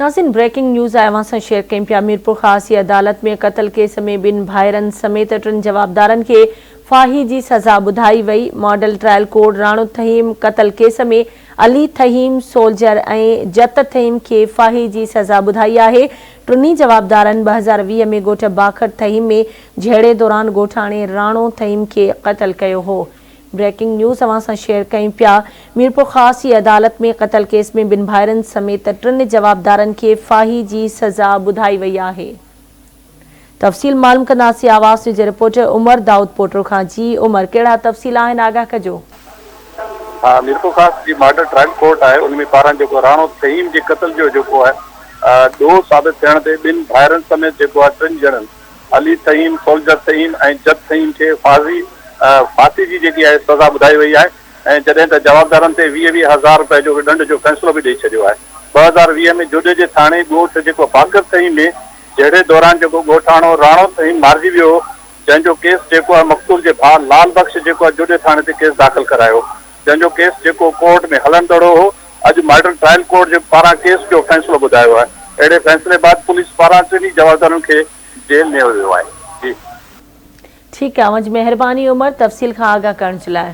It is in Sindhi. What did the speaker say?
ناظرين بريڪنگ نيوز آء اوهان سان شيئر ڪيون پيا ميرپورخاص جي عدالت ۾ قتل ڪيس ۾ ٻن ڀائرن سميت ٽن جوابدارن کي ڦاهي جي سزا ٻڌائي وئي model trial court Rano Thaheem قتل ڪيس ۾ علي ٿهيم سولجر ۽ جت ٿهيم کي ڦاهي جي سزا ٻڌائي آهي ٽنهي جوابدارن 2020 ۾ ڳوٺ باکر ٿهيم ۾ جهيڙي دوران ڳوٺاڻي راڻو ٿهيم کي قتل ڪيو هو. بريڪنگ نيوز اوهان سان شيئر ڪيون پيا ميرپورخاص جي عدالت ۾ قتل ڪيس ۾ ٻن ڀائرن سميت ٽن جوابدارن کي ڦاهي جي سزا ٻڌائي وئي آهي تفصيل معلوم ڪنداسين آواز نيوز جي رپورٽر عمر دائود پوٽو کان جي عمر ڪهڙا تفصيل آهن آگاهه ڪجو. ها ميرپورخاص جي ماڊل ٽرائل ڪورٽ آهي ان ۾ پاران جيڪو راڻو ٿهيم جي قتل جو جيڪو آهي ڏوهه ثابت ٿيڻ تي ٻن ڀائرن سميت جيڪو آهي ٽن ڄڻن علي ٿهيم، سولجر ٿهيم ۽ جت ٿهيم کي ڦاسي ڦاسي جي جيڪي آهي سزا ٻڌائي وئي آهي ۽ جڏهن ته جوابدارن تي 20 20 هزار رپئي جو ڏنڊ جو فيصلو به ڏئي ڇڏيو آهي. 2020 ۾ جوڏي جي ٿاڻي ڳوٺ جيڪو باقر ٿهيم ۾ جهيڙي دوران جيڪو ڳوٺاڻو راڻو ٿهيم مارجي ويو هو جنهن جو ڪيس جيڪو آهي مقتول جي ڀاء لال بخش جيڪو آهي جوڏي ٿاڻي تي ڪيس داخل ڪرايو جنهن جو ڪيس جيڪو ڪورٽ ۾ هلندڙ هو اڄ ماڊل ٽرائل ڪورٽ جي پاران ڪيس جو فيصلو ٻڌايو آهي اهڙي فيصلي بعد پوليس پاران ٽنهي جوابدارن کي جيل نيو ويو آهي جي. ٺيڪ آ اوهان جي مهرباني عمر تفصيل کان آگاهه ڪرڻ جي لاء.